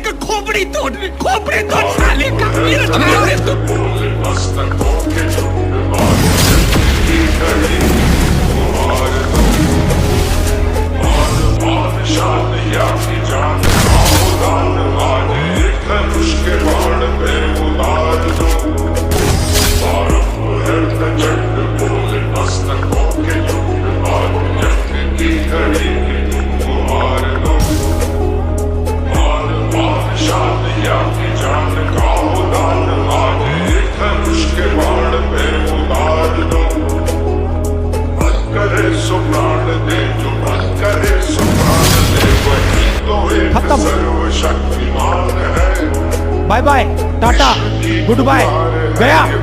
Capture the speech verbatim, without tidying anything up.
का खोपड़ी तोड़, खोपड़ी तोड़ साले का, ये साले तू। खत्म। Bye bye, tata, goodbye, गया।